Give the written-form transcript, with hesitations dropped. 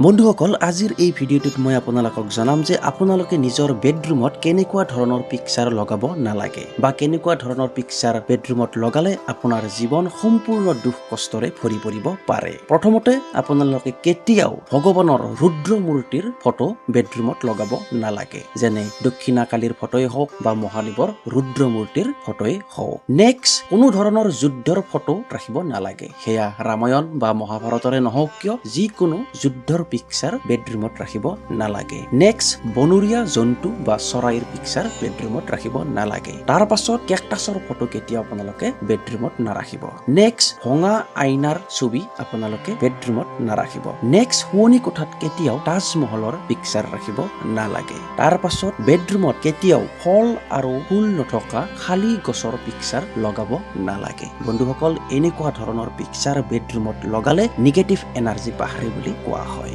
বন্ধুসকল, আজিৰ এই ভিডিঅ'টোত মই আপোনালোকক জনাম যে আপোনালোকে নিজৰ বেডৰুমত কেনেকুৱা ধৰণৰ পিকচাৰ লগাব নালাগে বা কেনেকুৱা ধৰণৰ পিকচাৰ বেডৰুমত লগালে আপোনাৰ জীৱন সম্পূৰ্ণ দুখ কষ্টৰে ভৰি পৰিব পাৰে। প্ৰথমতে, আপোনালোকে কেতিয়াও ভগৱানৰ ৰুদ্ৰ মূৰ্তিৰ ফটো বেডৰুমত লগাব নালাগে, যেনে দক্ষিণাকালীৰ ফটোই হওক বা মহাদেৱৰ ৰুদ্ৰ মূৰ্তিৰ ফটোই হওক। নেক্সট, কোনো ধৰণৰ যুদ্ধৰ ফটো ৰাখিব নালাগে। সেয়া ৰামায়ণ বা মহাভাৰতৰে নহওক কিয়, যিকোনো যুদ্ধৰ পিকচাৰ বেডৰুমত ৰাখিব নালাগে। নেক্সট, বনৰীয়া জন্তু বা চৰাইৰ পিকচাৰ বেডৰুমত ৰাখিব নালাগে। তাৰ পাছত কেকটাছৰ ফটো কেতিয়াও আপোনালোকে বেডৰুমত নাৰাখিব। নেক্সট, ভঙা আইনাৰ ছবি আপোনালোকে বেডৰুমত নাৰাখিব। নেক্সট, শোৱনি কোঠাত কেতিয়াও তাজমহলৰ পিকচাৰ ৰাখিব নালাগে। তাৰ পাছত বেডৰুমত কেতিয়াও ফল আৰু ফুল নথকা খালী গছৰ পিকচাৰ লগাব নালাগে। বন্ধুসকল, এনেকুৱা ধৰণৰ পিকচাৰ বেডৰুমত লগালে নিগেটিভ এনাৰ্জি বাঢ়ে বুলি কোৱা হয়।